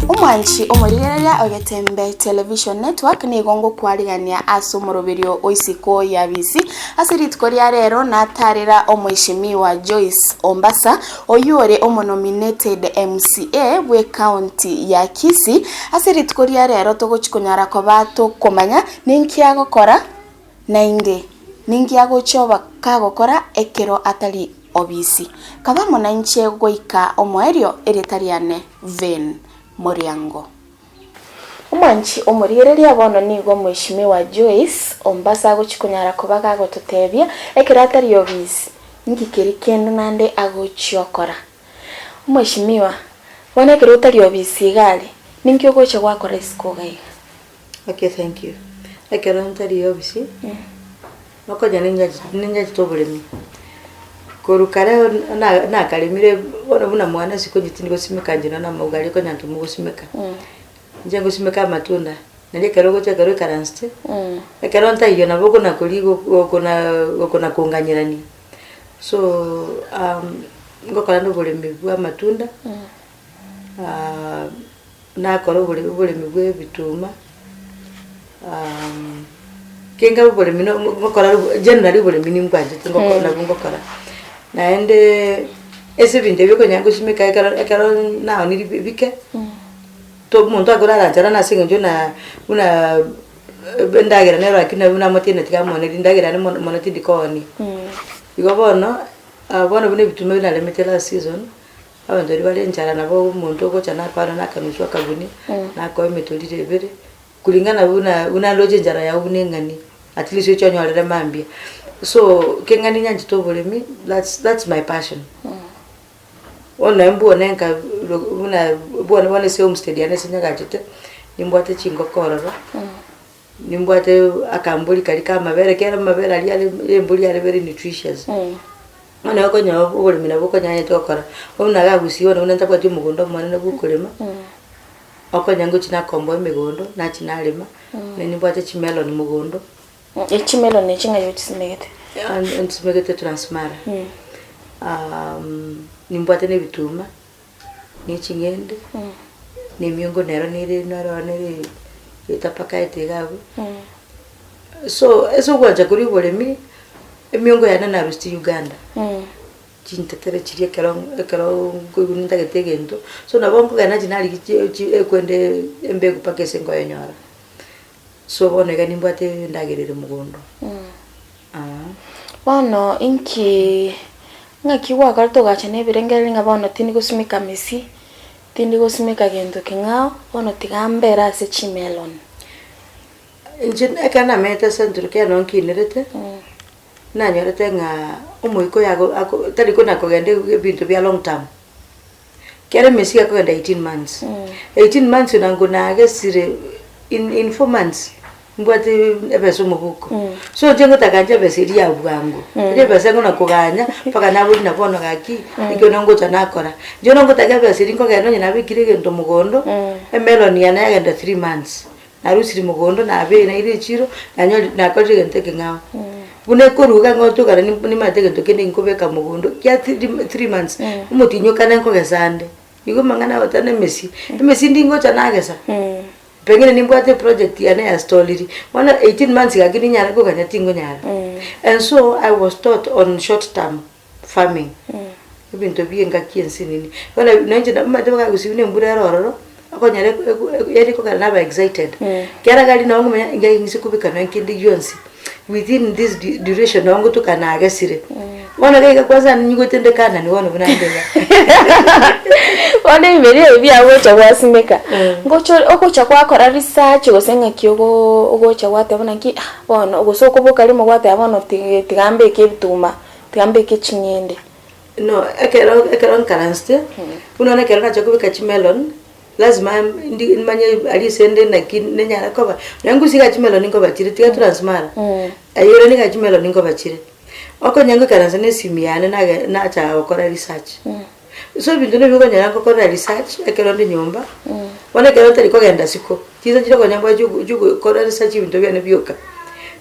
Omwanchi omorigereria o Getembe Television Network nigo ngokwarigania ase omoroberio o isiko ya bisi. Ase rituko ria rero natarera omoeshimiwa Joyce Ombasa oyio ore omonominated MCA bw'ecounty ya Kisii. Ase rituko ria rero togochi konyara koba tokomanya ninki agokora naende ninki agochia oba kagokora ekero atari obisi. Kaba amo nainche goika omoerio erieta riane Vane Moriango. Omwanchi omorigereria bono nigo Mweshimiwa Joyce Ombasa agochi konyara koba gagototebia ekero atari obisi nki keri kende naende agochi okora. Omweshimiwa, bono ekero otari obisi iga aria, ninki ogocha gwakora isiko iga iga? Okay thank you. Ekero ntari obisi, nokonya ninchachete oboremi. Korwa kare na- nakaremire bono buna mwane isiko inche tindi gosimeka inche nonya na amauga aria konya intwe mogosimeka. Inche ngosimeka amatunda, nario ekero ogocha ekero oikaransete, ekero ntaiyo nabo okona koria gokona gokona konganyerania. So ngokora na oboremi bwa amatunda, nakora obore oboremi bwa ebituma, kenga oboremi no ngokora generally oboremi nimbwanchete ngokora nabwo ngokora. Naende ase ebinto ebi okonyara gosimeka ekero ekero naoniri bi bike, to omonto akorara nchara nase eng'encho buna buna endagera nero lakini nabo namotieneti tiga amonerie endagera yane mono mono tindi koonia. Igo bono, bono buna ebituma ebi naremete last season, abanto baria bare nchara nabo omonto ogocha nakwana na akanusu akagunia, nakoa emetoriro ebere, kulingana buna buna ndoche enchara yago buna eng'ani, at least oche onyorere mambia. So, keng'ani nyanchete oboremi, that's that's my passion. Bono naye mbwone nka buna bwone bono ase homestead yane ase nyagachete, nimbwate chingoko ororo, nimbwate akambori karia ka amabere ekero amabere aria are ya embori are very nutritious. Bono okonyora oboremi nabwo okonyanyete gokora, bono buna iga gusii bono buna ntabwati omogondo omonene bwa okorema, okonya ngochia nakomboa emegondo, nachia narema, nimbwate chimelon mogondo. Chimelon echi ng'ai ochisimegete? Nsimegete Transmara. Nimbwate na ebituma, na eching'ende, na emiongo nero nere nero nere etapakaete iga abwo. So ase ogwancha koria oboremi, emiongo yane narusirie Uganda, chintetere chiria ekero ekero nkoigwa nintagete egento, so nabo nkogenda nachi narigia chi chi ekwende embegu mpaka ase nkoyenyora. So bono iga nimbwate endagera ere mogondo. Bono inki, ng'aki gwakorete ogacha na ebirengererio ng'a bono tindi gosimeka mesi, tindi gosimeka gento keng'ao, bono tiga mbere ase chimelon. Inche ekero namenyete ase Central Kenya nonye nkinerete, nanyorete ng'a omoika oyo ago ako tari kona kogenda ebinto bia long term. Kera emesii ekogenda 18 months, 18 months nango nagesire in in 4 months mbwate ebesa omobuko. So inche ngotaka inche ebesa eria ya bwango, eria ebesa ngona koganya mpaka naboria na bono gaki, ekio nongocha nakora. Inche bono ngotaka ebesa eria nkogenda onye nabekire egento mogondo, emelon yane yagenda 3 months, Narusiri mogondo, nabeire naire echiro, nanyori nakorire egento ekeng'ao. Buna ekoruga ng'a otogane nim- nimanyete egento kende nkobeka mogondo, kia three three months, omotienyi okane nkogesa ande. Igo amang'ana agoteba na emesie, emesie ndingocha nagesa, pengine nimbwate eproject yane ya storiri, bono 18 months gaki ninyare koganya tingonyara. And so, I was taught on short term farming, ebinto bia engaki ensinini. Bono noinche omanyete bakagusii buna embura ere ororo, okonyora yaani ekogera naba excited, kera gari nabo nkomanya ngai ng'ise kobeka nonye kende gionsi, within this duration nabo ngotoka nagesire. Bono iga iga kwanza ninyigwete nde Canaan bono buna nde iga. Bono ebimeria ebi biagocha gwasimeka, ngocha ogocha gwakora research gose ng'aki ogo ogocha gwateba buna nki ah bono gose okoboka rimo gwateba bono tiga tiga mbeke ebituma. Tiga mbeke ching'ende. No, ekero ekero nkaransete, buna bono ekero nacha kobeka chimelon, lazima ndi manye aria ase ende naki nenyare koba, nonya ngusia iga chimelon nkoba chire tiga transmara, aye ore niga chimelon nkoba chire. Okonya ngoikaransa na esimi yane nage nacha gokora research. So ebinto nabio okonyora ngokorera research ekero inde nyomba, bono ekero ntari kogenda isiko, chinsa chiria okonya mbwate chiogo chiogokora research ebinto biane bioka.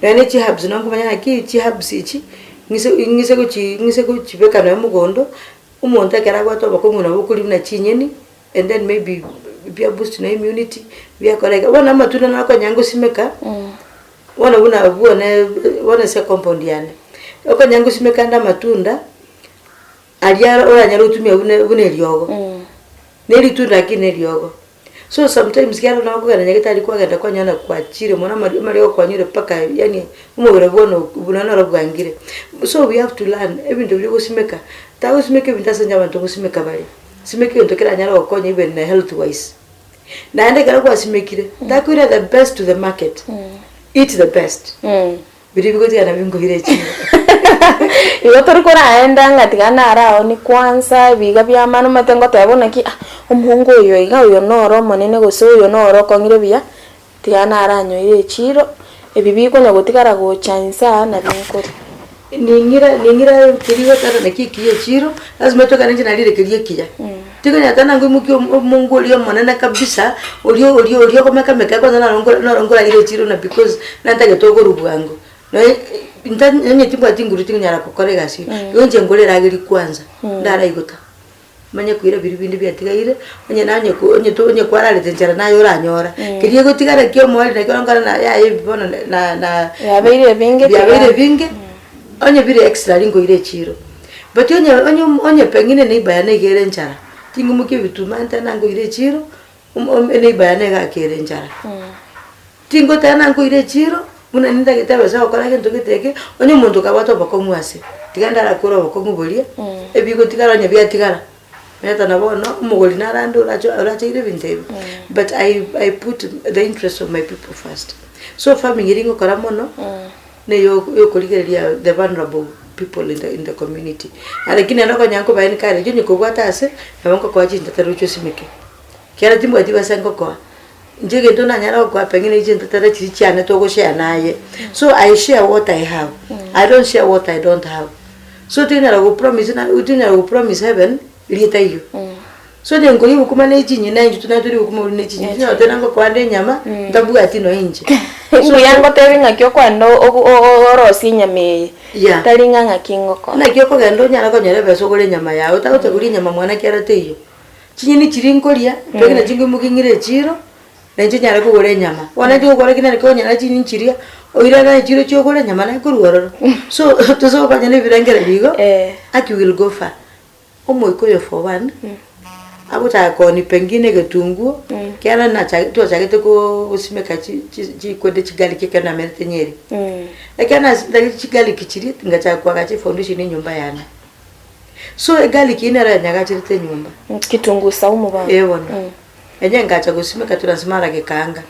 Nonya na echiherbs nabo nkomanya ng'aki chiherbs echi, ng'ise ng'ise gochi ng'ise gochibeka nonya mogondo, omonto ekero abwate obokong'u nabo okoria buna chinyeni, and then maybe bia boost na immunity, biakora iga. Bono amatunda naro okonya ngosimeka, bono buna abwo ne bono ase ecompound yane, okonya ngosimeka ande amatunda, aria oranyare gotumia buna buna eriogo, na eritunda lakini na eriogo. So sometimes ekero nabo okogenda nyagetari kwagenda kwanyora kwachire mono amari amariogo kwanyure mpaka yaani omobere bono buna noro bwangire. So we have to learn ebinto biria ogosimeka, tagosimeka ebinto ase eng'encho abanto ngosimeka bare, simeka egento keranyare gokonya even na health wise. Naende ekero gwasimekire, takoira the best to the market, eat the best. Biria bigotiga nabio nkoira echiro. Igo tori koraenda ng'a tiga naraoni kwanza ebiga bia amani omanyete ngoteba naki ah omongo oyo iga oyo noro omonene gose oyo noro okong'ire buya, tiga naranyoire echiro, ebi bikonya gotigara gocha inse aa nabio nkoria. Ning'ira ning'ira keria gotara naki ekiya echiro, lazima tokane inche narire keria ekiya. Tikonyara tana ngoimokia omongo oria omonene kabisa, oria oria oria okomeka meka kwanza naro nkora noro nkoraire echiro na because nantagete okorwa bwango. Noe nta onye timbwati nguru tingonyara gokora egasi eywo, igo inche nkore erageria kwanza, ndaraigota, manye koira biria binde biatigaire, onye nanye ko onye to onye kwararete nchara naye oranyora, keria egotigara kia omoerio nakio okora na yaya ebi bono na na Biabeire ebinge biabeire ebinge. Onye bire extra aria nkoira echiro, but onye onye onye pengine neighbour yane iga ere enchara, ting'imokia ebituma ntena nkoira echiro, omo omo eneighbour yane iga ake ere enchara. Tingotena nkoira echiro, buna nintagete ebesa gokora gento gete eke, onye omonto kabwate obokong'u ase, tiga ndarakore obokong'u boria, ebigotigara onye biatigara, omanyete bono, omogori narande orache oracheire ebinto ebi, but I I put the interest of my people first. So farming eria ngokora mono. Neyo yokorigereria the vulnerable people in the in the community. Lakini naende okonyora nkoba encourage onye kobwate ase, nabo nkokoa chintetero ochie osimeke. Ekiagera timbwati besa nkokoa, inche egento nanyare gokoa pengine chintetero chiria chiane togoshare naye. So I share what I have, I don't share what I don't have. So tinyara go promise na tinyara go promise heaven, rieta eyio. So onye nkoria obokima ne chinyeni nainche tuna torie obokima boria ne chinyeni, tinyara goteba ngokoa nde enyama, ntabwati nonya inche. Mbuya ngotebi ng'aki okoenda orosie enyama eye, Yeah. tari ng'a ng'aki ngokora. Naki okogenda onyare konyora ebesa ogore enyama yago, otagocha koria enyama mwana kiara teiyo. Chinyeni chiria nkoria, pengine chinkoimokia ng'ire echiro, na inche nyare kogora enyama. Bono inche gokora ki nare konyora chinyeni chiria, oirane echiro chiogore enyama naye korwa ororo. So tosa gokonyana ebirengererio igo, aki will go far. Omoika oyo for one, agochaka koonia pengine egetunguo, ekiagera nacha twachagete koo gosimeka chi chi chikwende chigarlic ekero namerete Nyeri. Ekero nasimekete chigarlic chiria, ngachaka koagacha efoundation ya enyomba yane. So egarlic eywo nero yanyagacherete enyomba. Kitunguu saumu bono. Eh bono. Enye ngacha gosimeka transmara gekaanga.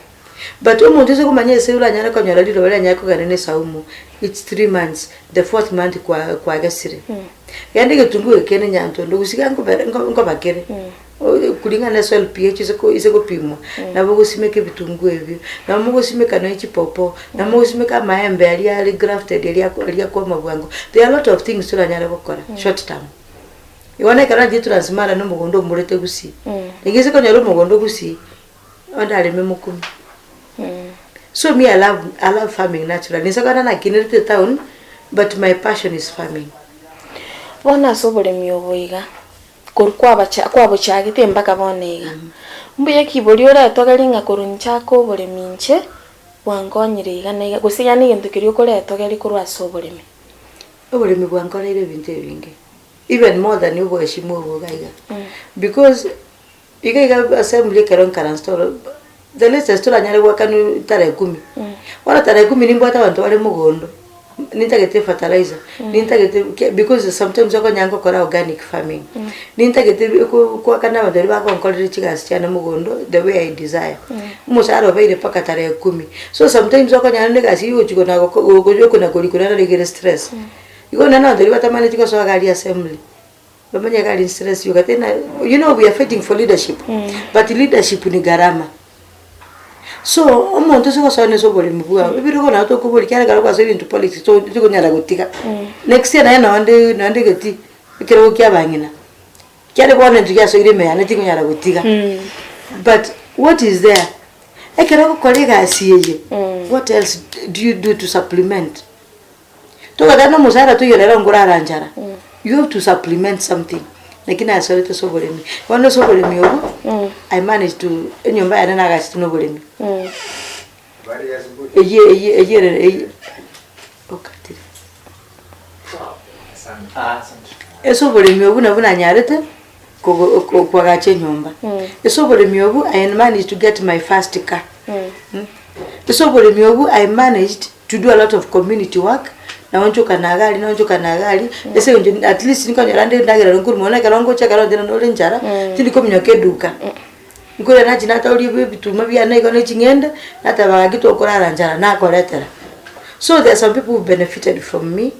But omonto ase komanya ase oranyare konyora riroba rianyare kogenda na esaumu, it's 3 months, the fourth month kwa kwagesire. Genda egetunguo eke kende nyantondo gose iga nkobere nko nkoba kere, kulingana na soil pH ase ko ase gopimwa, nabo ogosimeka ebitunguo ebio, nabo mogosimeka nonya chipawpaw, nabo mogosimeka amaembe aria are grafted aria ako aria akwama bwango. There are a lot of things toranyare gokora short term. Igo na ekero nachire transmara na omogondo omorete gusii, ning'ise konyora omogondo gusii, onde areme mokumi. So me I love, I love farming naturally. Ninse kogenda nakinerete etown, but my passion is farming. Bono ase oboremi obo iga, korwa kwabacha kwabochagete mpaka bono iga, mbuya ki boria oretogerie ng'a korwa nchake oboremi inche, bwankonyire iga na iga, gose yaani egento keria okoretogeria korwa ase oboremi? Oboremi bwankoreire ebinto ebinge, even more than oboheshimu obo iga iga, because Iga iga assembly ekero nkaranste oro, the latest toranyare goakanwa tarehe kumi. Bono tarehe kumi nimbwate abanto bare mogondo, nintagete fertilizer, nintagete ki because sometimes okonyora ngokora organic farming, nintagete ko koakana abanto baria bagonkorera chigasi chiane mogondo the way I desire. Omosaara obeire mpaka tarehe kumi. So sometimes okonyora na egasi egochi kona goko gokonya korikora naro igere stress. Igo nonye na abanto baria batamaneti gosoa iga aria assembly. Bamanye iga ari stress yoka tena you know we are fighting for leadership but leadership ni gharama. So omonto ase gosoa nase oboremi bwao ebirogo nabo tokoboria kiagera ekero gwasoire into politics to tokonyara gotiga. Next year naye nonde nonde egetii ekerogo kia abang'ina kiare bono intwe giasoire ime yane tingonyara gotiga but what is there? Ekero ogokora egasi eye what else do you do to supplement? Togoteba na omosara toiyo rero nkorara nchara, you have to supplement something naki nasorete ase oboremi. Bono ase oboremi obwo, I managed to enyomba yane nagachete na oboremi. Eyio eyio eyio ere eyio okatire. Ase oboremi obwo nabwo nanyarete kogo ko koagacha enyomba. Ase oboremi obwo I managed to get my first car. Ase oboremi obwo I managed to do a lot of community work, naonchoka na gari naonchoka na gari, ase eng'encho at least nkonyora nde endagera ere nkorwa mono ekero ngocha ekero nchera nore enchara, tindi kominyoka eduka. Nkorwa nachia natoria ebi ebituma biane igo na eching'ende, nateba gaki tokorara nchara nakoretera. So there are some people who benefited from me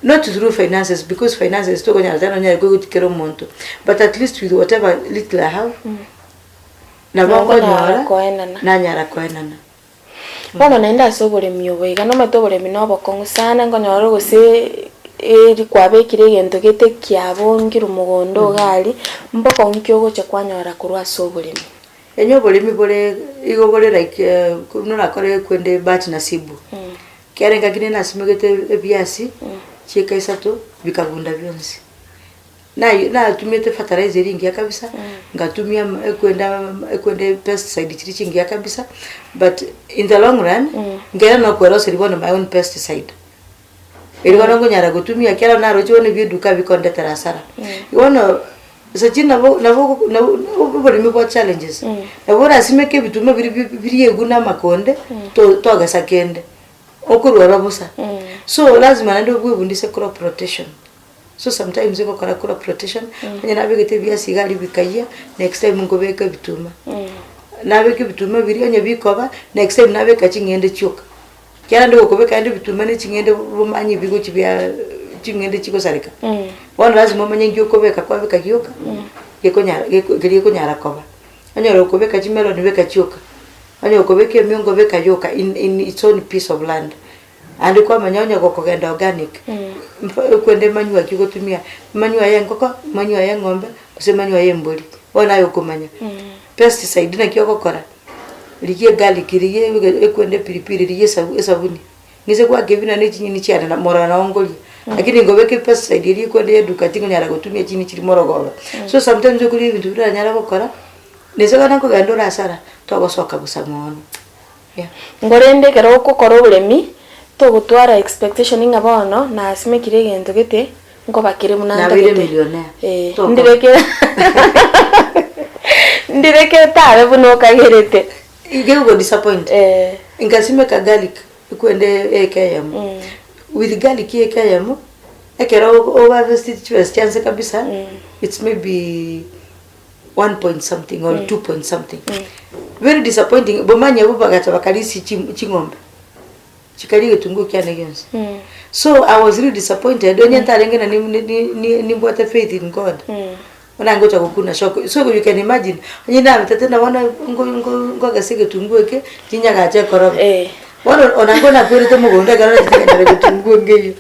not through finances because finances tokonyara tari nonyare koigoti kera omonto, but at least with whatever little I have, nabo Nokonyara nkonyora, koenana. nanyara koenana. Bono naende ase oboremi obo iga, nomanyete oboremi na obokong'u sana, nkonyora gose eri kwabekire egento gete kiabongirwe mogondo iga aria, mbokong'u ki ogocha kwanyora korwa ase oboremi? Onye oboremi bore igo bore like buna orakore kwende bahati nasibu, ekiagera engaki nere nasimegete ebiasi, chieka isato, bikabunda bionsi. Naye natumiete fertilizer eria engiya kabisa, ngatumia ama ekwenda ama ekwenda pesticide chiria chingiya kabisa, but in the long run, nkere nokweroseria bono my own pesticide. Erio bono nkonyara gotumia ekiagera naroche bono ebia eduka bikondetera hasara. Bono sachiri nabo nabo nabo oboremi bwa challenges, nabo orasimeke ebituma biria bi biriegwe na amakonde, to togesa kende, okorwara bosa. So lazima naende obwebundise crop rotation. So sometimes ogokora crop rotation, onye nabegete ebiasi iga aria bikayia, next time nkobeka ebituma. Nabeka ebituma biria onye bikoba, next time nabeka ching'ende chioka. Ekiagera ande gokobeka naende ebituma na eching'ende bomanye bigochi bia ching'ende chigosareka. Bono lazima omanye nki okobeka kwabeka gioka, gekonyara geko keria gekonyara koba. Onyore okobeka chimelon beka chioka, onye okobeka emiongo beka yoka in in its own piece of land. Naende kwamanya onye gokogenda organic, mpa kwende manure ki ogotumia, manure ya engoko, manure ya eng'ombe, gose manure ya embori, bono naye okomanya. Pesticide naki ogokora, rigia egarlic rigia ege ekwende epilipili rigia esabu esabuni, ng'ise goaka ebina na echinyeni chiane na mororo nabo nkoria, lakini ngobeka epesticide eria ekwende ya eduka tingonyara gotumia chinyeni chiria morogoba. So sometimes okorigia ebinto biria oranyare gokora, na ase ekero nkogenda ore hasara, togosoka bosa mono. Nkorende ekero ogokora oboremi, togotwara expectation ng'a bono nasimekire egento gete, nkoba kere buna Nabeire ntagete. millionaire. Eh, Tokora. ndireke ndireke tabe buna okagerete. Iga disappoint. Eh. Nkasimeka garlic ekwende eka eyemo. With garlic eka eyemo, ekero oharvestete chibesa chianse kabisa, it's maybe one point something or two point something. Very disappointing, bomanye abwo bagacha bakarisia chi- ching'ombe, chikaria egetunguo kiane gionsi. So I was really disappointed, onye ntarenge na ni- ni- ni- nimbwate faith in God, buna ngocha gokuna shock. So you can imagine, onye nabetete na bono ngo- ngo- nkogesa egetunguo eke, chinyagache ekoroba. Eh. Bono ona ngo nakwerete mogondo ekero nachete konyora egetunguo nkeiyo.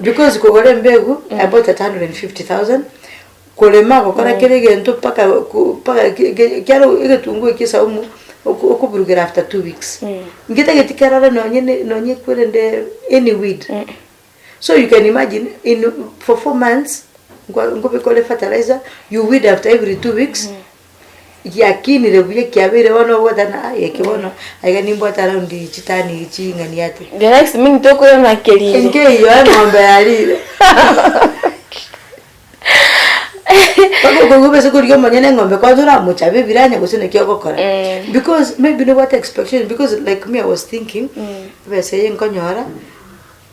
Because kogora embegu, I bought at 150,000. Korema gokora kera egento mpaka ko mpaka ke ke ekiagera egetunguo ekia esaumu, oko okoburugera after two weeks. Ngetageti kerore nonye ne nonye kwerende any weed. So you can imagine in for four months, nkwa nkobeka ore fertilizer, you weed after every two weeks, giakinire buya kiabeire bono obwate ng'a aye eke bono aiga nimbwate around chitani ching'ani ate. The next minute okoirana kerire. Nkeiyo eng'ombe yarire. Mpaka okoigwa obese korigia omonyene eng'ombe kwanza oramochabe ebiranya gose naki ogokora. Because maybe nobwate expectation because like me I was thinking, ebesa eye nkonyora,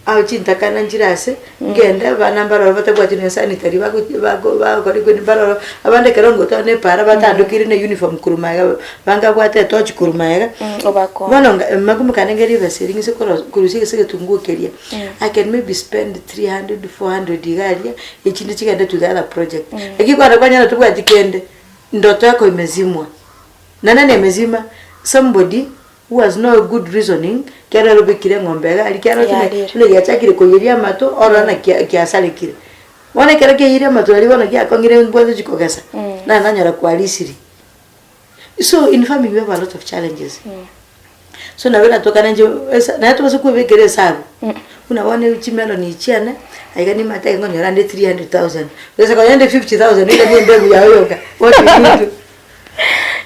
Ao chintakana nchire ase, ngende abana mbaroro batabwati nonya sanitary bago bago bagokora ekwani mbaroro, abande ekero ngotwana na epaara batandokeire na uniform korwa magega, bangabwate etochi korwa magega. Obakonye. Bono nga makumeka kane ngere ebesa eria ng'ise koro korusia gese egetunguo keria, I can maybe spend 300, 400 iga aria, echinde chigende to the other project. Lakini kwarora kwanyora tobwati kende, ndoto yako imezimwa. Naende nemezima, somebody who has no good reasoning, ekero ere obekire eng'ombe iga aria, ekero buna Yarire. buna giachakire koiyeria amato, orore naki kiasarekire. Bono ekero kiaiyeire amato aria bono giakong'ire mbwate chikogesa, naye nanyora kwarisirie. So in farming we have a lot of challenges. So nabo eratokane inche esa naye tobasa kwebekera esabu, buna bono chimelon echi chiane, aiga nimanyete ekero nkonyora ande 300,000, gose konya ande 50,000 oiranie embegu yago yoka, what will you do?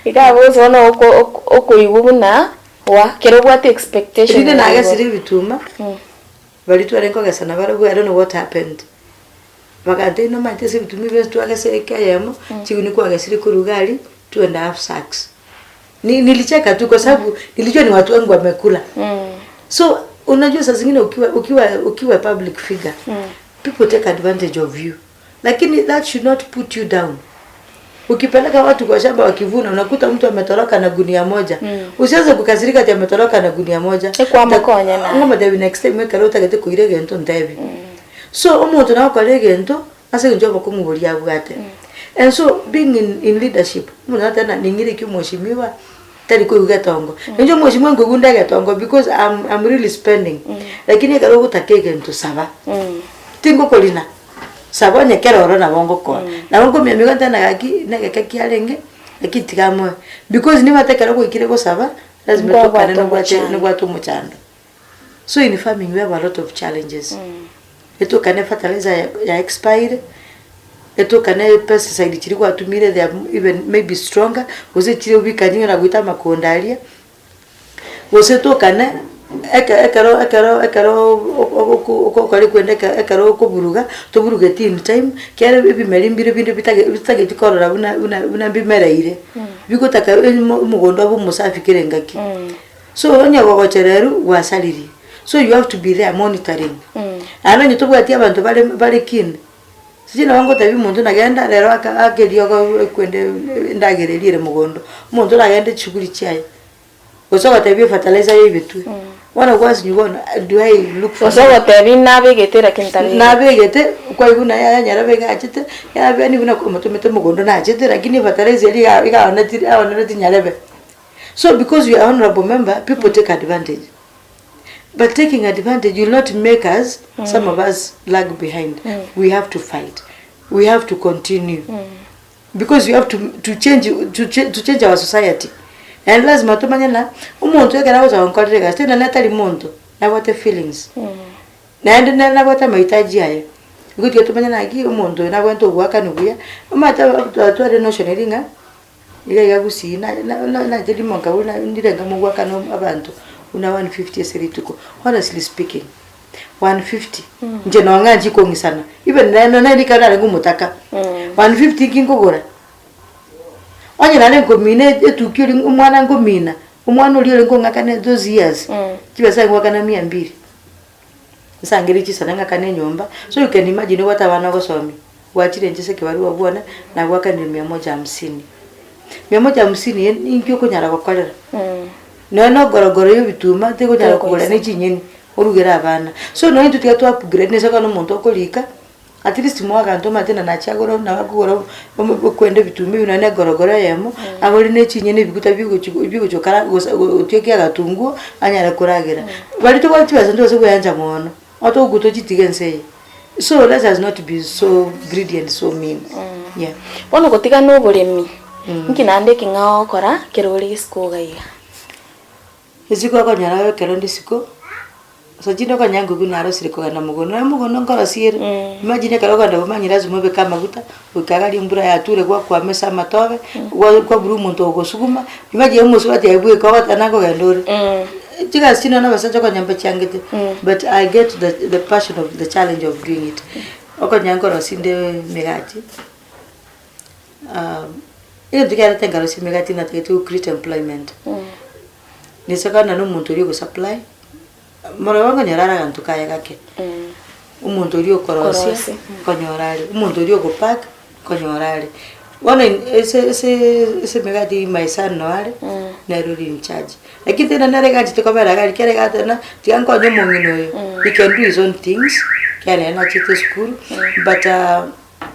Iga abwo gose bono oko oko okoigwa buna wa kero obwate expectation Rinde ere igoro. nagesire ebituma, baria tware nkogesa nabarabwo I don't know what happened, bagantebia nomanyete ase ebituma ebi bionsi twagesire eka eyemo, chigunia kwagesire korwa iga aria, two and a half sacks. Ni nilicheka tu kwa sababu nilijua ni watu wangu wamekula. So unajua saa zingine ukiwa ukiwa ukiwa public figure, people take advantage of you. Lakini that should not put you down. Ukipeleka watu kwa shamba wakivuna, unakuta mtu ametoroka na gunia moja. Usianze kukasirika ati ametoroka na gunia moja. Ekwamokonya naye. Ngomotebi next time ekero otagete koira egento ntebi. So omonto nagokora egento ase eng'encho y'obokong'u boria abwate. And so being in, in leadership, omonto nateba ng'a ning'ire ki omweshimiwa, tari koigwa getongo. Inche omweshimiwa nkoigwa nde egetongo because I'm, I'm really spending. Lakini ekero ogotaka egento saba, tingokorina. Saba onye kera oro nabo ngokora. Nabo nkomiamiga nte na gaki na egeka kiarenge, lakini tiga moe. Because nimanyete ekero gwaikire gosaba, lazima Nkwabwate etokane nobwate omochando. nobwate omochando. So in farming we have a lot of challenges. Etokane fertilizer ya ya expire, etokane pesticide chiria gwatumire they are even maybe stronger, gose chire obikanywe na goita amakonda aria. Gose tokane eke ekero ekero ekero ogokora ekwende eke ekero okoburuga, toburugeti in time, ekiagera ebimeri mbire binde bitage bitageti korora buna buna buna mbimereire, bigotaka emo omogondo obe omosafi kera engaki. So onye gogochererwa gwasaririe, so you have to be there monitoring. Naende onye tobwati abanto bare bare keen. Inche nabo ngotebia omonto nagenda rero aka ake eriogo ekwende endagera eria ere mogondo, omonto oragende chishughuli chiaye, gose ogotebia efertilizer yaibetwe, bono gwasinywa bono do I look for Gose ogotebia nabegete lakini ntabegeti. Nabegete, kwaigwa buna yaya nyarebe iga achete, yarabe yaani buna kwamotomete mogondo nachete lakini efertilizer eria iga iga aoneti aonereti nyarebe. So because you are honourable member, people take advantage. But taking advantage will not make us, some of us lag behind. We have to fight. We have to continue. Because we have to, to change to, cha- to change our society. And lazima tumanye na omonto ekero agocha gonkorera egasi tari nonye tari monto nabwate feelings. Naende nere nabwate amahitaji aye. Igo tiga tumanye naki omonto oyo nabwate ogoakani buya, omanyete tware notion eria ng'a. Iga iga gusii na na na nache rimo nkabua buna ndire nkamogwakana abanto buna 150 ase rituko, honestly speaking, 150 inche nonye ng'a nchikong'isana even nere nonye rikana narenge omotaka, 150 nki nkogora? Onye nare nkomina etuki oria omwana nkomina, omwana oria ore nkong'akana those years, chibesa ngoakana mia mbiri. Nsangererie chisana ng'akane enyomba, so you can imagine obwate abana ogosomia, gwachire inche ase ekebarua bwane, nagwakanire mia moja hamsini. Mia moja hamsini eye ninki okonyara gokorera? Nonya na ogorogoro ya ebituma tekonyara kogora ne chinyeni orugere abana. So nonya intwe tiga twa upgrade nese ekero omonto okorika. At least moe aganto omanyete na nachia agore nabo akogora okwenda ebituma ebi nonya na egorogoro eyemo, agore na echinyeni ebiguta bigochi bigochi gokara gose gotiakia agatunguo, anyare koragera. Baria tobwate chibesa ntobasa koeancha mono, otogokwa tochitige ense eye. So let us not be so greedy and so mean, yeah. Bono gotiga na oboremi, nki naende eking'ao ogokora kero ore isiko iga iga? Isiko okonyora ekero nde isiko. Gose chinde okonyora ngokwa narosire kogenda mogondo, nonya mogondo nkorosiere, imagine ekero okogenda bomani lazima obeke amaguta, goika iga aria embura yature gwakwama ase amatobe, gwa kwabura omonto ogosuguma, imagine omosubati aye bweka ogoteba nakogenda ore. Chigasi chinde nonya abasacha okonyora mbachiangete, but I get the the passion of the challenge of doing it. Okonyora nkorosia inde emegati, egento kiarete nkarosia emegati natagete go create employment, nise kogenda na omonto oria ogosupply. Morobe nkonyora are aganto kaye gake, omonto oria okorosia, Korosia. nkonyora are, omonto oria ogopack, nkonyora are. Bono in ase ase ase emegati my son noo are, nere ore in charge. Lakini tena nere iga anchete kobera iga aria, kera iga ateba ng'a tiga nkonye omong'ina oyo, he can do his own things, ekiagera nere nachete esukuru, but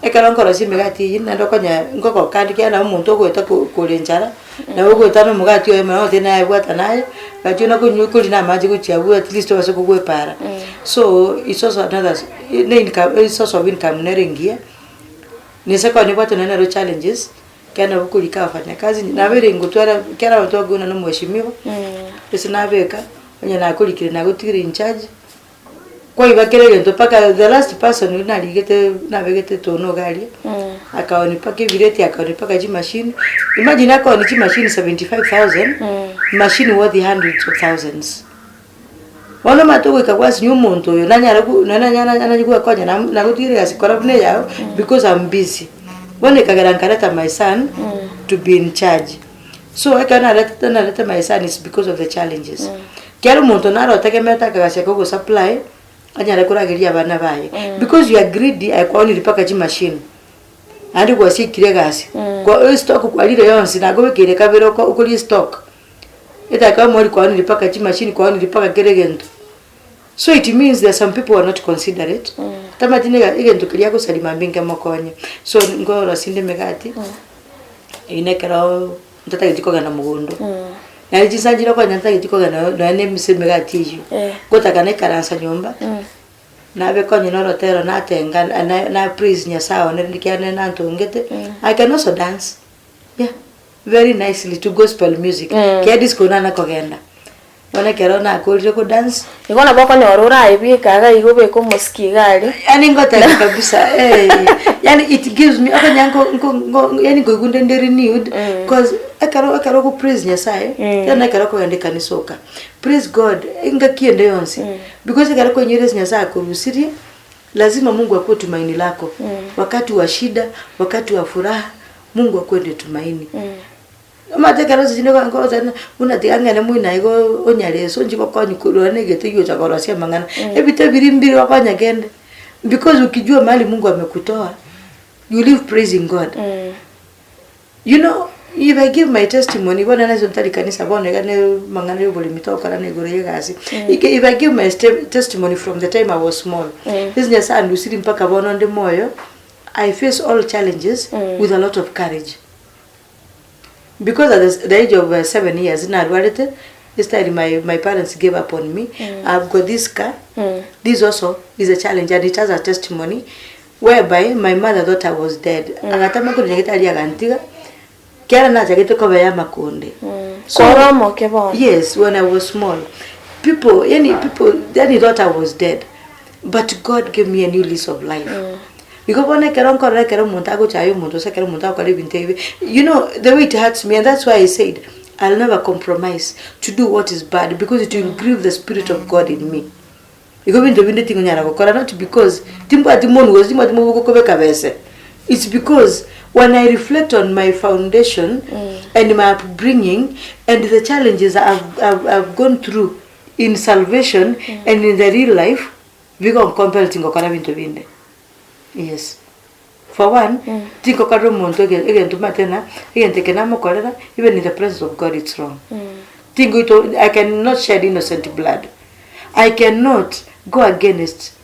ekero nkorosia emegati eywo naende okonyora nkogoka ande ekiagera nabo omonto ogoeta ko kore enchara, nabo ogoeta na omogati oye mono ogotebi naye bwata naye, gachia buna konywa korina na amache gochia abwo at least obase kogwepara. So it's also another ne income esource of income nere engiya, nese ekero nibwate nonye nero challenges, ekero nabo okorika wafanyakazi, nabeire ngotwara ekero abanto bakobuna na omweshimiwa, ase nabeka, onye nakorikire nagotigire in charge. Kwaiba kera egento mpaka the last person oria narigete nabegete etono iga aria, akaoni mpaka ebireti akaoni mpaka chimashini, imagine akaoni chimashini 75,000, machine worth hundreds of thousands. Bono omanyete ogoika gwasinywa omonto oyo nanyare ko nonye nanyare gokonya nagotigera egasi kora buna eyao because am busy. Bono ekagera nkareta my son to be in charge. So ekero naretete narete my son is because of the challenges. Kera omonto naro otegemeete akagacha ka supply anyare korageria abana baye because you are greedy aye kwaonire mpaka chimashini naende gwasiekire egasi kwa estock kwarire yonsi nakobekeire kabere oko okoria estock edageka yomo kwaonire mpaka chimashini kwaonire mpaka kera egento. So it means there are some people who are not considerate tamanyeti niga egento keria agosaria mambia nkemokonye so nkorosia inde emegati eywo na ekeroo ntatageti kogenda mogondo. Naende chinsa nchire okonya ntageti kogenda nonya na emise emegati eywo, ngotaka naikaransa nyomba, nabeka onye na orotero natenga na na praise nyasaye one rende ekiagera nere nantongete, I can also dance, yeah, very nicely to gospel music, ekiagera disco nana kogenda. Bono ekero nakorire ko dance. Igo nabo okonyora oraebeke iga iga obeke omosiki iga aria. Yaani ngoteba kabisa eh, yaani it gives me okonya nko nko nko yaani nkoigwa nde nde renewed cause ekero ekero ogo praise nyasaye, tari ekero okogenda ekanisa oka, praise God engaki ende yonsi because ekero kwainyoire ase nyasaye akorusirie, lazima Mungu akuwe tumaini lako, wakati wa shida, wakati wa furaha, Mungu akuwe ndio tumaini. Omanyete ekero ase chinde nkorosia buna tiga ng'ende moino igo onyare ase onchi gokonya korwa na egento egocha korosia amang'ana, ebite biria mbire gokonya kende, because ukijua mahali Mungu amekutoa, you live praising God. You know, if I give my testimony, bono nase ntari kanisa bono iga ne amang'ana ya oboremi togokora na igoro ya egasi, if I give my testimony from the time I was small, ase Nyasaye andusirie mpaka bono nde moyo, I face all challenges with a lot of courage. Because at the age of 7 years narwarete, this time my, my parents gave up on me. I've got this car. This also is a challenge and it has a testimony whereby my mother thought I was dead. Agatama korwa nyagetari agantiga, kera nachagete koba ya amakonde. So, Kore omoke bono. Yes, when I was small. People, yani people, yani thought I was dead. But God gave me a new lease of life. Igo bono ekero nkorora ekero omonto agochaya omonto gose ekero omonto agokora ebinto ebibe, you know the way it hurts me and that's why I said I'll never compromise to do what is bad because it will grieve the spirit of God in me. Igo ebinto binde tingonyara gokora not because timbwati monwe gose timbwati moboko kobeka bese, it's because when I reflect on my foundation and my upbringing and the challenges I've, I've, I've gone through in salvation and in the real life, Bigonkompel tingokora binto binde. Yes. For one, tingokorera omonto ege- egento omanyete ng'a, egento eke namokorera, even in the presence of God it's wrong. Tingoito I cannot shed innocent blood. I cannot go against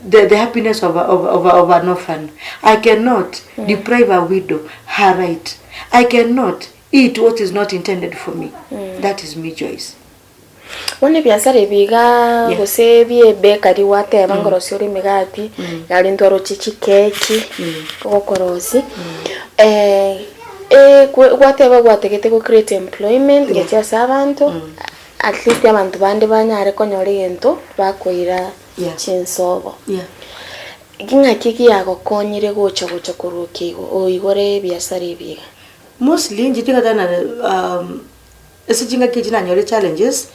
the, the happiness of, a, of, of, a, of an orphan. I cannot deprive a widow her right. I cannot eat what is not intended for me. That is me, Joyce. Bono ebiasara ebi iga Yeah. gose bie bakery gwateba nkorosia ore emegati, yari ntwaroche chikeki, ogokorosia, ekwe gwateba gwatagete go create employment gochia ase abanto, at least abanto bande banyare konyora egento bakoira Yeah. chinsobo. Yeah. Ng'aki giagokonyire gocha gocha korwa okia igo oigore ebiasara ebi iga? Mostly inche tingatana Ase chingaki echi nanyore challenges,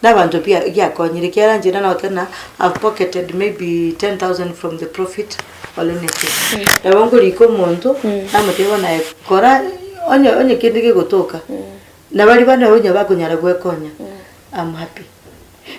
na abanto pi giakonyire ekiagera inche nagoteba ng'a I've pocketed maybe 10,000 from the profit or anything. Nabo nkorika omonto, namotebia bono aye kora onye onye kende gegotoka, na baria bande nabo onye bakonyara gwekonya, I'm happy.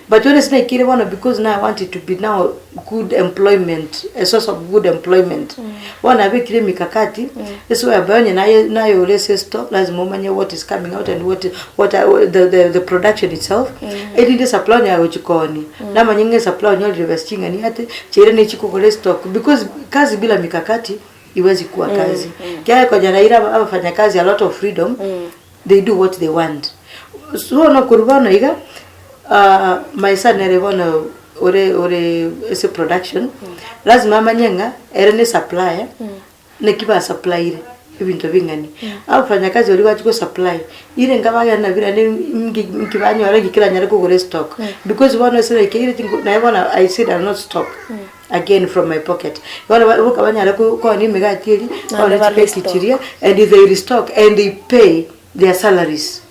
But when ase naikire bono because now I want it to be now good employment, a source of good employment. Bono nabekire emikakati, ase whereby onye naye naye ore ase estore lazima omanye what is coming out and what what are the the the production itself, erinde esupply onye agochi koonia, namanye ng'a esupply onyorire besa ching'ani ate, chiaira nechikogora estock because kazi bila mikakati iwezi kuwa kazi. Ekiagera konyora ira abafanyakazi a lot of freedom, they do what they want. So bono korwa bono iga, my son ere bono ore ore ase production, lazima amanye ng'a ere ne supplier, naki ba supplyire ebinto bing'ani. Abafanyakazi baria bachia go supply, ire nka bagenda nabio naende nki nki banyora nki keranyare kogora estock. Because bono ase naikeire tingo naye bono I said I will not stock again from my pocket. Bono ba boka banyare ko koonia emegati eria, Naende baonie ba chikeki restock. chiria, and they restock and they pay their salaries.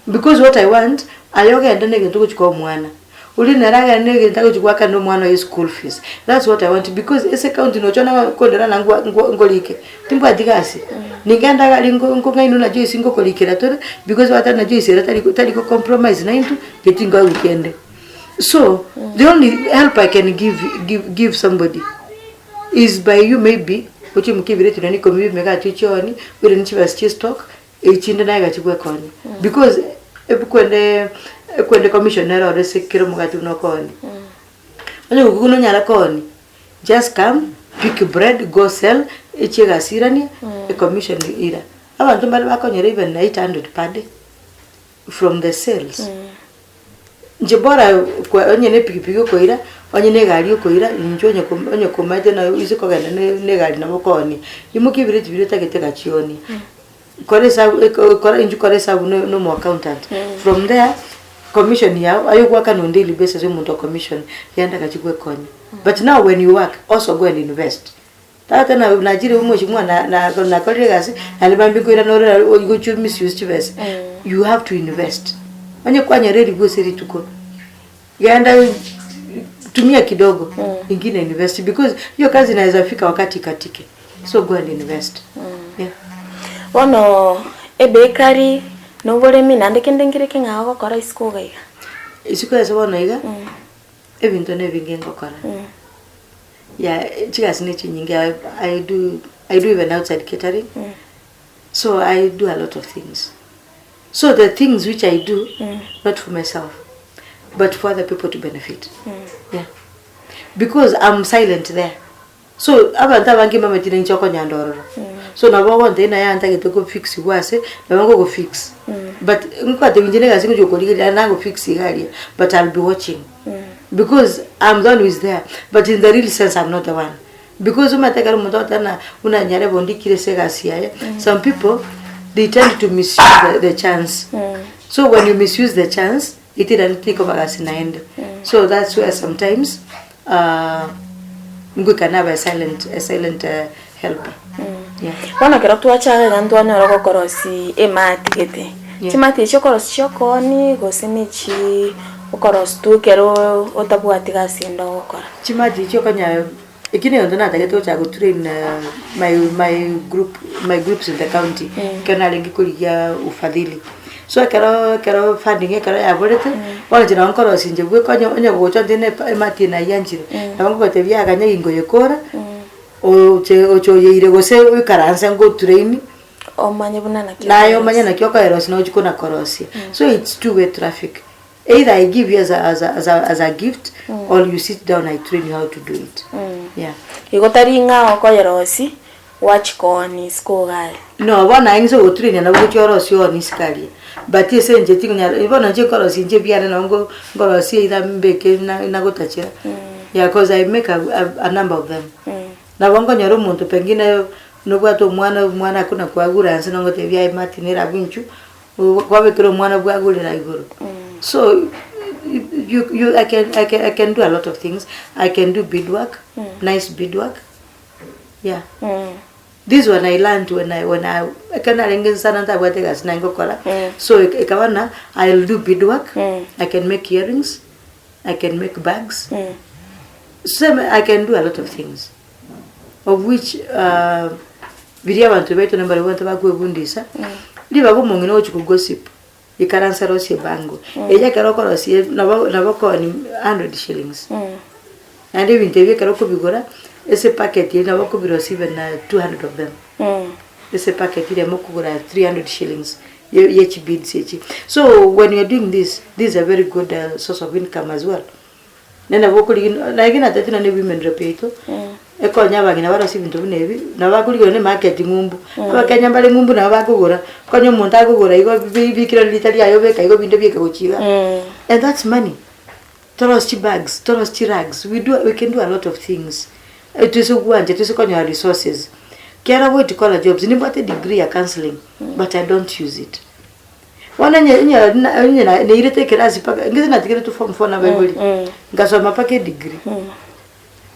Because what I want, aye ogende na egento ogochia koa omwana, oria nere agende na egento agochia goakanera omwana oye school fees, that's what I want because ase ecounty nocha na kondera na ngwa ngwa ngorike, timbwati gasi, ningenda iga aria nko nkong'ainwa na Joyce ngokorikera tore, because bateba na Joyce ere tari tari go compromise naintwe, inche tinkoegwa kende. So, the only help I can give give give somebody is by you maybe, oche oimokie ebireti nonye ikomi bia emegati ochie oonie, oiranie chibesa chia estock, Echinde naye gachi gwekonya because ekwende ekwende commission nere ore ase kera omogati buna okoonia. Onye goku nonyara koonia, just come pick bread go sell, echie egasi iranie, ecommission ira. Abanto mbare bakonyora even 800 per day from the sales. Inche bora kwa onye na epikipiki okoira, onye na egari okoira, inche onye ko onye komaete naye oise kogenda na na egari nabo okoonia. Imokia ebireti biria otagete gachionie, kora esabu eko kora inchuo kora esabu na na omo accountant, from there, commission yago aye ogoakana on daily basis omonto o commission, genda gachia gwekonya. But now when you work, also go and invest. Tata na nachire omochie na na nakorire egasi, naende mambia nkoirana ore ogochia misuse chibesa, you have to invest. Onye kwanyora eribu ase rituko, genda tumia kidogo, ingine invest because hiyo kazi inaeza fika wakati ikatike, so go and invest, yeah. Bono ebakery na oboremi naende kende nkere keng'ao ogokora isiko iga iga? Isiko ase bono iga, ebinto na ebinge ngokora. Yeah, chigasi ne chinyinge I, I do I do even outside catering. So I do a lot of things. So the things which I do, not for myself, but for other people to benefit. Yeah. Because I'm silent there. So abanto abange mbamanyete ninche okonyanda ororo. So nabo ogontebia naye antagete go fix igwa ase, nabo ngogo fix. But nkwatebia inche na egasi ngochia gokorigereria nago fix iga aria, but I'll be watching. Because I'm the one who is there but in the real sense I'm not the one because omanyete ekero omonto agoteba ng'a buna nyarebe ondikire ase egasi yaye some people they tend to misuse the, the chance so when you misuse the chance itira tikoba gasi naende so that's where sometimes uh, ngoika naba a silent, a silent uh, helper yeah. Bono ekero twachaga iga ntwanyora gokorosia emati gete, Yeah. chimati echi okorosia chiokoonia gose na echi okorosia tu ekero otabwati gasi ende ogokora? Chimati echi okonyara eki negento natagete gochaka gotrain my my group my groups in the county ekero narenge korigia ufadhili. So ekero ekero funding ekero yaborete, bono inche nabo nkorosia inche bweka onye onye gocha onte na emati eye nayianchire, nabo nkogotebia yaya ganya ingoyekora. Oche oche oyeire gose oikaranse ngotrain, Omanye buna naki naye omanye naki okoerosia na ochie kona korosia. So it's two way traffic, either I give you as a as a as a as a gift or you sit down I train you how to do it, yeah. Igo tari ng'a okoyerosia gwachia koonia isiko iga aria. No, bono aye inse ogotrainia nabo ogochia orosie oonie isiko aria, but ase inche tingonyara bono inche nkorosia inche ebiare nabo nko nkorosia either mbeke na nagotachera, yeah cause I make a a number of them. Nabo nkonyora omonto pengine nobwate omwana omwana akona kwagura nse nogotebia aye Martin ere abwo inchuo, kwabekera omwana bwagurera igoro. So you you I can I can I can do a lot of things, I can do bead work, nice bead work, yeah. This one I learned when I when I ekero narenge nsana ntabwate egasi naye ngokora so ekaba na I'll do bead work, I can make earrings, I can make bags, same I can do a lot of things of which biria abanto baito nabo barabwo bakwebundisa, ribaga omong'ina ogochia kogossip. Ikaransa rosie ebango. Eye ekero okorosia nabo nabo okoonia hundred shillings. Naende ebinto ebi ekero okobigora, ase epacket eria nabo okobirosia even na 200 of them. Ase epacket eria mokogora 300 shillings ye ye chibeads echi. So when you are doing this, this is a very good source of income as well. Naende nabo okorigia naki natebete nonye na women rep yaito, ekonya abang'ina barosie ebinto buna ebi, nabo bakorigia nonye na emarket ng'umbu, abakenya mbare ng'umbu nabo bakogora, konya omonto akogora igo bi bikire rita riaye obeka igo binde bieka gochia igaa, and that's money. Torosie chibags, torosie chirags, we do we can do a lot of things, toise gwancha toise konyora resources. Kera white collar jobs, nimbwate edegree ya counselling but I don't use it. Bono onye onye onye nairete ekerasi mpaka ngese natigeretwe form four na abaibori, ngasoma mpaka edegree.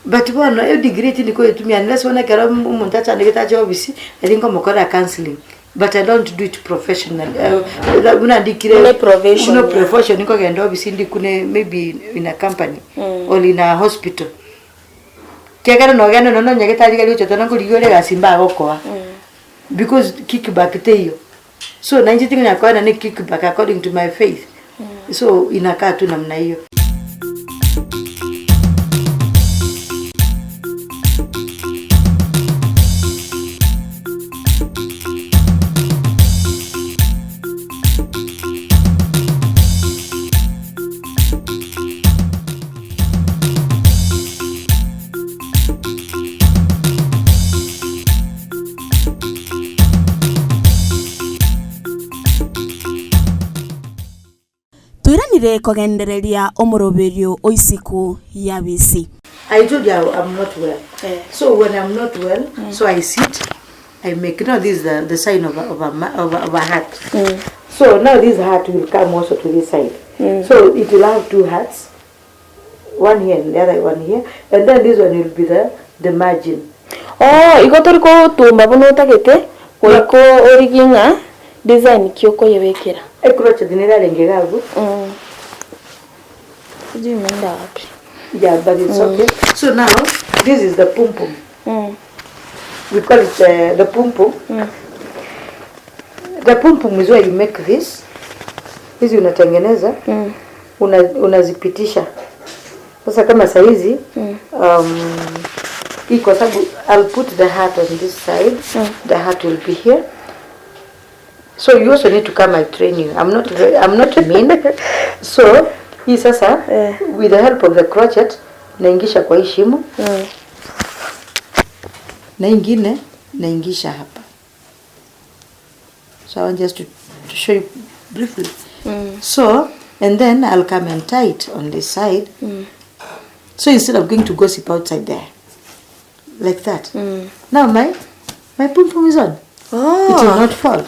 But bono edegree tindi koyetumia unless bono ekero omonto achandegete ache ofisi, nario nkomokorera counselling, but I don't do it professionally buna ndikire Buna eprofession buna ya. profession nkogenda ofisi ndikune maybe in a company or in a hospital. Ekiagera nogenda nonya nyagetari riria ochete nokorigia ore egasi mbagokoa, because kickback teiyo. So nainche ting'anya koena ne kickback according to my faith, so inakaa tu namna hiyo. Toiranire kogendereria omoroberio o isiko y'abisi. I told you I'm not well. So when I'm not well, so I sit, I make, now this is the, the sign of a, of a, of a, of a heart. So now this heart will come also to this side. So it will have two hearts, one here and the other one here, and then this one will be the, the margin. Oo, igo tori gotumba buna otagete, goika origie ng'a design ki okoyebekera. Ecrochet nere arenge iga abwo. Sijui imeenda wapi. Yeah, but it's okay. So now, this is the pum pum. We call it the pum pum. The pum pum is where you make this. Hizi unatengeneza. Una, unazipitisha. Sasa kama saizi hii kwa sababu I'll put the heart on this side. The heart will be here. So you also need to come I train you. I'm not very, I'm not mean. So hii sasa with the help of the crochet naingisha kwa hii shimo na ingine naingisha hapa. So I want just to show you briefly. So and then I'll come and tie it on this side. So instead of going to gossip outside there, like that. Now my my pum pum is on. It will not fall.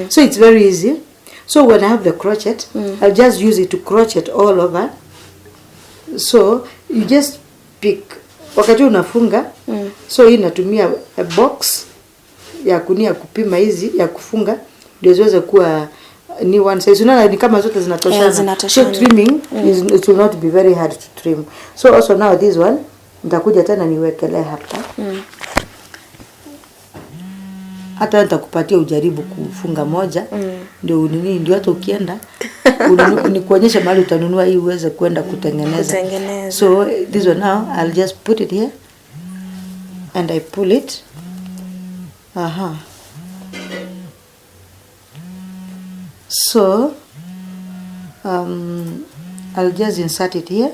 So it's very easy. So when I have the crochet, I'll just use it to crochet all over. So you just pick wakati unafunga so hii natumia a box ya kunia kupima hizi ya kufunga ndio ziweze kuwa ni one size. Unaona ni kama zote zinatoshana. Yeah, zinatoshana. So trimming is, it will not be very hard to trim. So also now this one nitakuja tena niwekelee hapa. Hata nitakupatia ujaribu kufunga moja ndio nini, ndio hata ukienda nikuonyeshe mahali utanunua hii uweze kwenda kutengeneza. Kutengeneza. So this one now I'll just put it here and I pull it. Aha. So I'll just insert it here.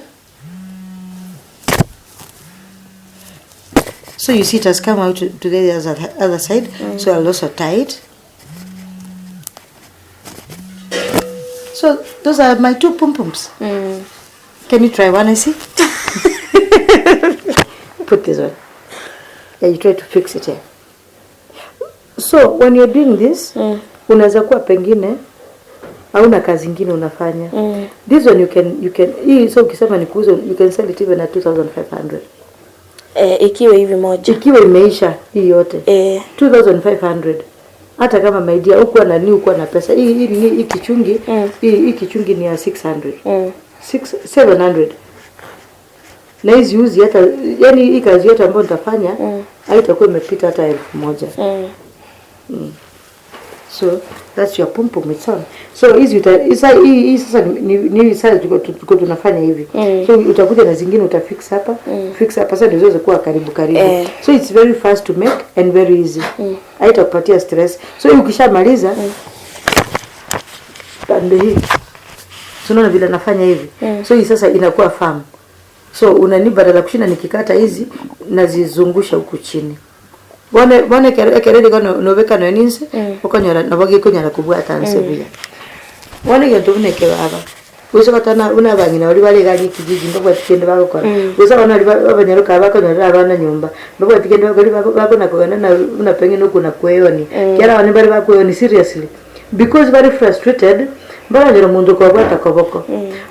So you see it has come out to the other side. So I'll also tie it. So those are my two pum pums. Can you try one, I see? Put this one. Yeah, you try to fix it here. So when you're doing this, unaweza kuwa pengine hauna kazi ingine unafanya. This one you can, you can, hii, so ukisema ni kuuza, you can sell it even at 2500. Ikiwa hivi moja. Ikiwa imeisha hii yote. 2500. Hata kama my dear hukuwa na ni hukuwa na pesa. Hii, hii, hii, hii kichungi, hii, hii kichungi ni ya 600. Six, 700. Na hizi uzi hata, yani hii kazi yote ambayo nitafanya, haitakuwa imepita hata elfu moja. So that's your pum pum it's on. So hizi uta isa hii hii sasa ni ni ni sasa tuko tuko tunafanya hivi. So utakuja na zingine utafix hapa, fix hapa sasa ndio ziweze kuwa karibu karibu. Eh. So it's very fast to make and very easy. Haitakupatia stress. So hii ukishamaliza pande hii. So unaona vile nafanya hivi. So hii sasa inakuwa firm. So unani badala kushinda nikikata hizi nazizungusha huku chini. Bono bono ekero ekero rigo no nobeka nonya ninse, okonyora nabo gekonyara kobwata nse buya. Bono egento buna eke baba, gose gotana buna abang'ina baria bare iga aria ekijiji mbabwati kende bagokora, gose abana baria ba abanyaroka bakonyorera abana nyomba, mbabwati kende bagokora bago bakona kogenda na buna pengine okona kweonia, ekiagera abana mbare bakweonia seriously, because bare frustrated, mbaranyore omonto okobwata koboko.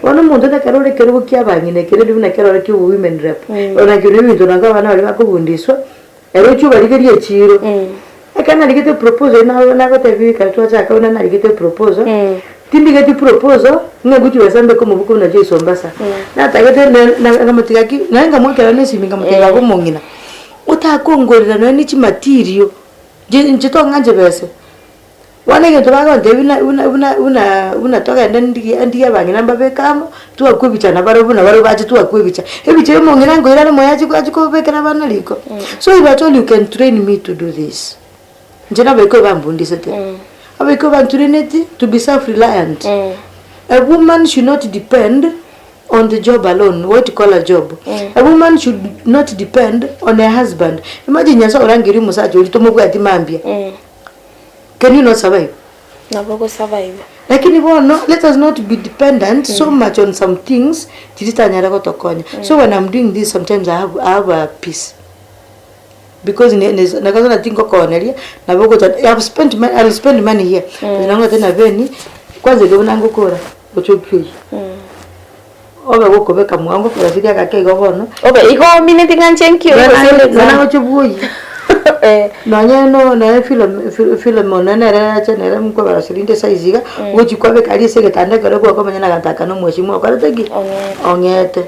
Bono omonto na ekero ore ekerogo kia abang'ina ekere buna ekero ore kia obowomen rep, onakio na ebinto nabo abana baria bakobundiswa. Ere ochia obarigerie echiiro. Ekero narigete proposal na nagotebia ekero twachaka buna narigete proposal, tindigeti proposal ng'a ngochia mbeke omobuko buna Joyce Ombasa. Natagete na na nkamotiga ki, naende nkamoakera na esimi nkamotebia baba omong'ina, otakongorera nonye ne chimaterial, inche inche tong'a chibese. Bono egento bagontebia buna buna buna buna buna togende ndigie ndigie abang'ina mbabeke amo, twakwa ebicha nabarobwo buna barobwo bache twakwa ebicha. Ebicha ya omong'ina nkoira are moyo achi achi kobekera abana riko. So if at all you can train me to do this, inche nabaikwe bambundisete, abaikwe bantraineti to be self reliant. A woman should not depend on the job alone, white collar job. A woman should not depend on her husband. Imagine Nyasaye orangerie omosacha oria tomobwati mambia. Can you not survive? Nabo ogo survive. Lakini bono let us not be dependent so much on some things chiritanyare gotokonya. So when I'm doing this sometimes I have, I have a peace because ne- ne- nakaso tingokoneria nabo ogocha I have spent money, I'll spend money here but nang'ote na beni kwanza iga buna ngokora gochia oyi obe gokobeka mwango kora siria agake igo bono Obe igo omineti ng'a inche nkio gose inde Nonya nagochia bwoyi Eh. Nonya no nonya Philem Phil Philemon nere nere ache nere nkobaraseri inde size iga, ogochia kwabeka aria ase egetanda ekero gwakomanya na aganto aka na omweshimiwa okorete ki? Ong'ete. Ong'ete.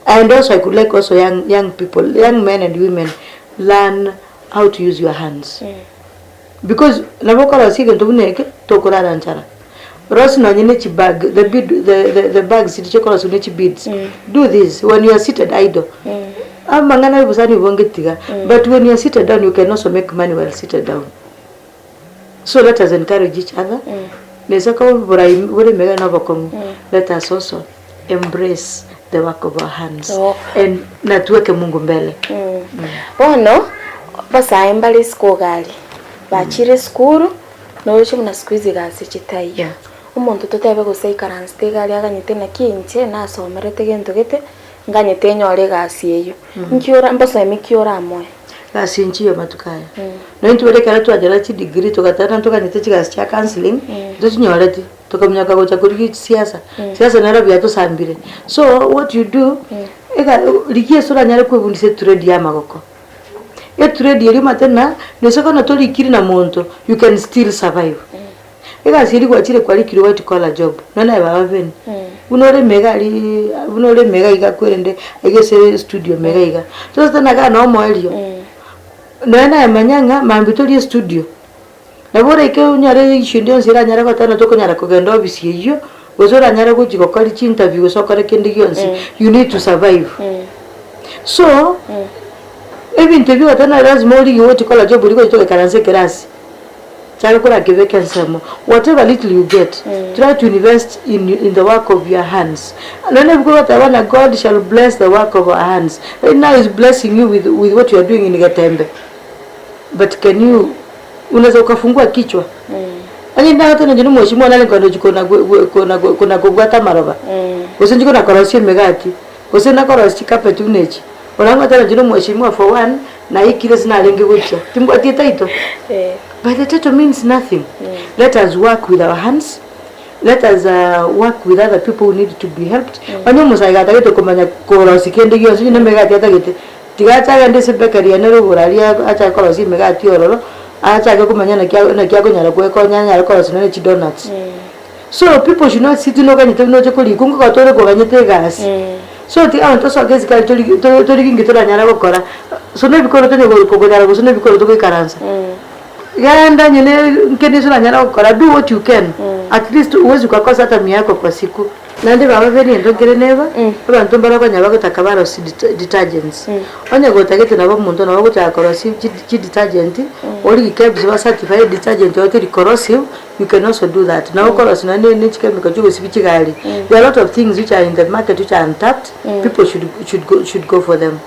And also I could like also young young people, young men and women, learn how to use your hands. Because nabo okorosia egento buna eke, tokorara nchara. Rosia nonye ne chibag, the bead the the the bags chiria chikorosiwa ne chibeads, do this when you are seated idle. Amang'ana ya obosani obonge tiga, but when you are seated down you can also make money while seated down. So let us encourage each other, nese koba oborai bore emegano na obokong'u, let us also embrace the work of our hands Oh. and na tuweke Mungu mbele. Bono basae mbare isiko iga aria, bachire esukuru, noroche buna siku hizi gasi chitaiyo. Yeah. Omonto totebe gose aikaransete iga aria aganyete naki inche nasomerete gento gete, nganyete nyore egasi eyio. Nki ora mbosemi ki oramoe? Gasi inchiyo amatuko aya. Nonya intwe baria ekero twachora chidegree togatana ntoganyete chigasi chia counselling, ntochinyoreti, tokaminyoka gocha korigia chisiasa, siasa nero buya tosambire. So what you do, ega rigia ase oranyare kwebundisia etrade ya amagoko. Etrade eria omanyete ng'a, nonye bono torikiri na monto, you can still survive. Egasi eria gwachire kwarikire white collar job, nonya naye baba bene, buna ore mega aria buna ore mega iga kwerende aiga ase estudio mega iga, sasa tena igaa noo omoerio, nonya naye manya ng'a mambia tori estudio, nabo oraike onyore issue ende yonsi eranyare goteba tokonyara kogenda ofisi eywo, gose oranyare gochia gokora chiinterview gose okore kende gionsi, you need to survive. So, ebinto ebio ogoteba ng'a lazima origie white collar job oria gochia togaikaransa ekerasi. Chaka korakebeka ensemo, whatever little you get, try to invest in in the work of your hands. Nonya ebuku egoteba ng'a God shall bless the work of our hands. Right now is blessing you with with what you are doing in Getembe. But can you unaweza ukafungua kichwa? Onye ndagoteba inche nomochie mwane nare nkoenda gochia kona kona kona kobwata amaroba, gose nchie kona korosia emegati, gose nakorosia chicarpet buna echi. Bono ngoteba inche nomochie for one. Naikire ase narenge gochia, timbwati etitle, but the title means nothing. Let us work with our hands, let us work with other people who need to be helped. Onye omosae gatagete komanya korosia kende gionsi, onye nemegati atagete, tiga ache agende ase ebakery ere rogoro aria achake korosia emegati ororo, achake komanya naki naki akonyara goekonya anyare korosia nonye chidonuts. So people should not sit noganyete buna oche korikwa nkogote ore koganyete egasi. So tiga abanto tosoke isiko aria tori tori tori inki toranyare gokora, so na ebikoro tonya konyara gose na ebikoro togoikaransa. Genda onye ne nkende ase oranyare gokora, do what you can, at least huwezi ukakosa hata mia yako kwa siku. Naende baba b'erinto nkere neba, abanto mbare okonyora bagotaka barosie detergents. Onye gotagete nabo omonto nabo ogochaka korosia chi detergent, origie KEBS ba certify detergent oyo teri corrosive, you can also do that. Nabo okorosia nonye ne chikemiko chiogosibia chigari. There are a lot of things which are in the market which are untapped, people should should go should go for them.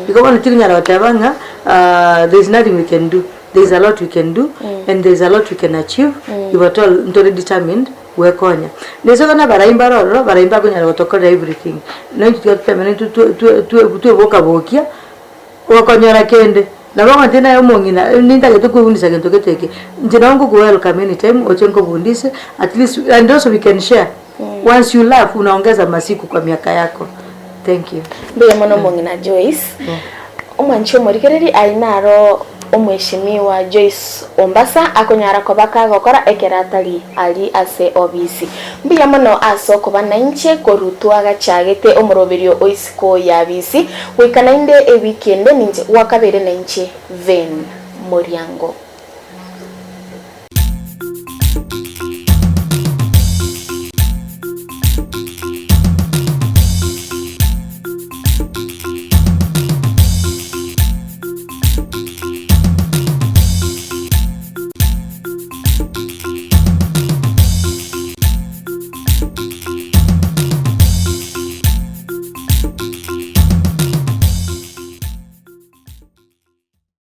Igo bono tigonyara goteba ng'a there is nothing we can do. There is a lot we can do and there is a lot we can achieve if at all ntore determined gwekonya. Nese igo nabarai mbare ororo, barai mbakonyara gotokorera everything. Nointwe tiga toteme naintwe twe twe twe twebokabokia, gokonyora kende, nabo ogontebia naye omong'ina nintagete kwebundisa gento gete eke, inche nabo nkoku welcome anytime oche nkobundise at least and also we can share, once you laugh unaongeza masiku kwa miaka yako, thank you. Mbuya mono omong'ina Joyce. Omwanchi omorigereri aye naro Omweshimiwa Joyce Ombasa akonyara koba kagokora ekero atari aria ase obisi. Mbuya mono ase okoba nainche korwa twagachagete omoroberio o isiko y'abisi goika naende ewiki ende ninche gwakabeire nainche Vane Moriango.